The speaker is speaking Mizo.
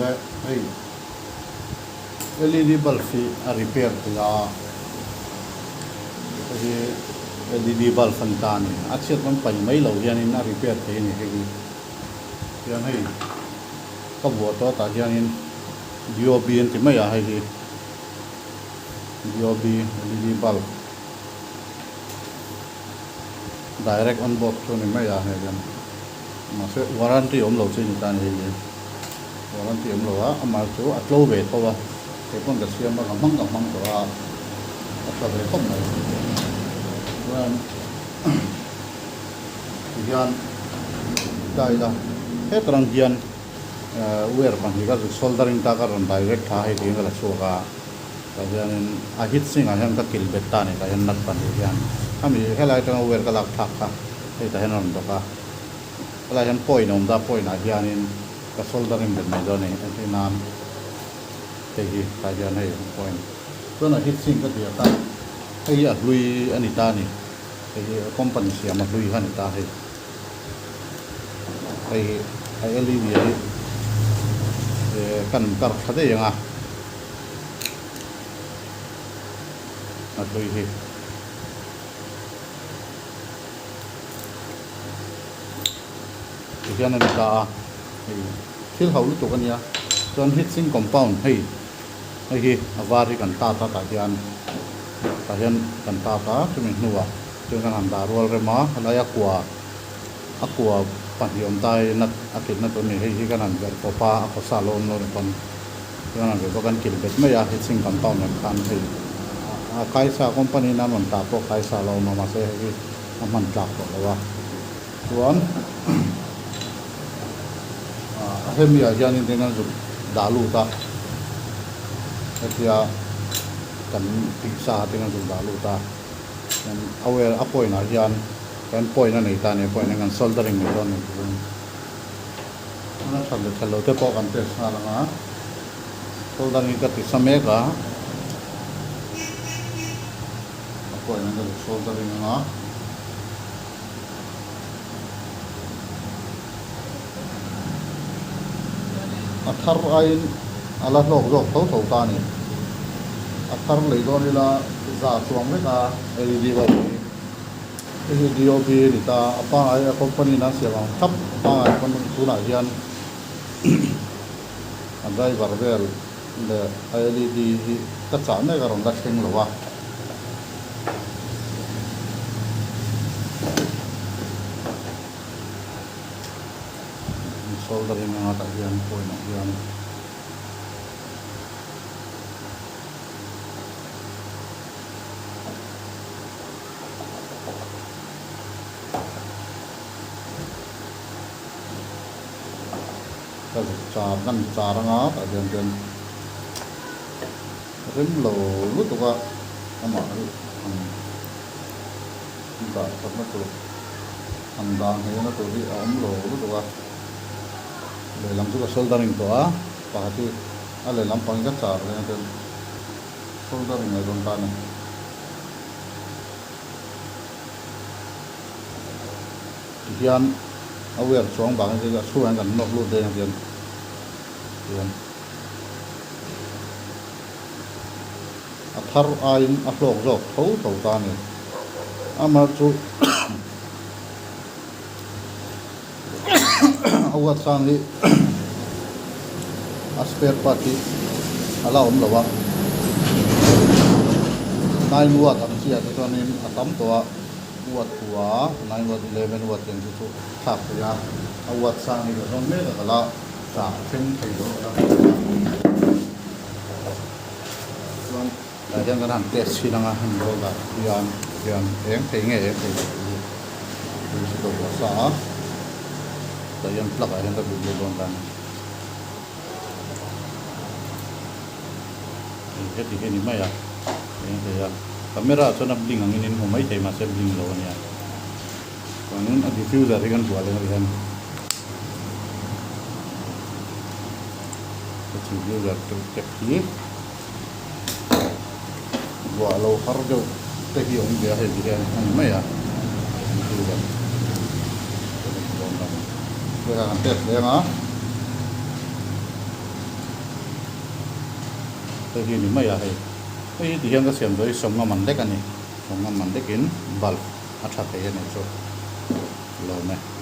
Awle hei LED bulb hi a repair thei a, hei hi LED bulb a ni ta a ni. A chhiat rawn paih mai loh hianin a repair thei a ni hei hi. Tihian hei ka vuah tawh tah hianin DOB an ti mai a hei hi DOB LED bulb direct on board chu a ni mai a hei hian. Mahse warranty awm lo chi ni ta a ni hei hi. Warranty awm lo a, amah chu a tlo ve tho a, kei pawn ka siam a, ka hmang ka hmang tawh a, a tha ve khawp mai. Chuan tihian ta ila hetarang hian wire pahnih ka zuk soldering ta ka rawn direct tha hei tiin ka la chhuak a, tah hianin a heat sink ah hian ka kilh bet ta a ni tah hian nut pahnih hian khami helai atanga wire ka lak thlak kha hei tah hian a rawn bawk a. Helai hian point a awm ta, point ah hianin ka soldering bet mai dawn a ni, entir nan hei hi tah hian hei point chuan a heat sink ka ti a kha hei hi a hlui a ni ta a ni, hei hi company siam a hlui kha a ni ta hei, hei hi a LED hi kan kar tha daih ang a, a hlui hi. Tihian a ni ta a, hei thil ho lutuk a nia, chuan heat sink compound hei hei hi a var hi kan tat a tah hian tah hian kan tat a chumi hnuah chuan kan han dah rual rem a helai a kua a kua pahnih awm ta hi nut a kilhna tur a ni hei hi kan han verh pawp a a khawsa lo awm lo ni pawn chuan kan han verh pawp a kan kilh bet mai a heat sink compound ang khan hei a kaisa company in an rawn tah pawh kaisa lo awm a mahse hei hi a hman tlak tawh lo a chuan a hemi ah hianin tin an zuk dah lut a hetia kan tih sa tin an zuk dah lut a chuan a wire a point ah hian kan point a nei ta a ni a point ah hian kan soldering mai dawn a ni chuan a that leh that loh te pawh kan test nghal ang a soldering ka ti sa mek a. A pawh in an rawn soldering ang a. A thar aiin a la hlawk zawk tho tho ta a ni. A thar lei dawn ila za chuang vek a LED bulb hi. Hei hi DOB a ni ta a, a pangngai a company in an siam ang thlap a pangngai pawn tunah hian a driver vel leh a LED hi ka chah mek a rawn la thleng lo a. Soldering anga tah hian point ah hian Ka zuk char kan char anga tah hian chuan rem lo lutuk a amah hi han dah thatna tur han dah hmehna tur hi a awm lo lutuk a lehlam chu ka soldering tawh a pakhat hi a lehlam pangin ka char leh a chuan soldering leh dawn ta a ni. Tihian a wire chuang vangin a chhungah hian kan nawk lut daih ang tihian tihian a thar aiin a hlawk zawk tho tho ta a ni. Amah chu a uat sang hi a spare part hi a la awm lo a nine watt ang chi ah te chuanin a tam tawh a. Watt kua, nine watt, 11 watt tiang chu chu thlak thei a, a watt sang hi ka zawng mek a ka la chah thleng thei lo a la chuan tah hian kan han test chhin ang a hemi ho lah hian hian eng thei nge eng thei lo tih hi tui chu ka vuah sa a tah hian plug ah hian ka bih lut dawn ta a ni heti hi a ni mai a. Eng thei a, camera ah chuan a bling angin in hmu mai thei mahse bling lo a nia. Chuanin a diffuser hi kan vuah leh ngawt hian a diffuser tur te khi vuah lo har deuh te hi a awm ve a hei ti hian a ni mai a diffuser dawn ta a ni. Kan test leng a. Hei hi a ni mai a hei. Hei hi tihian ka siam zawh hi 50 man lek a ni. 50 man lekin bulb a tha thei a nih chu. Lawm e.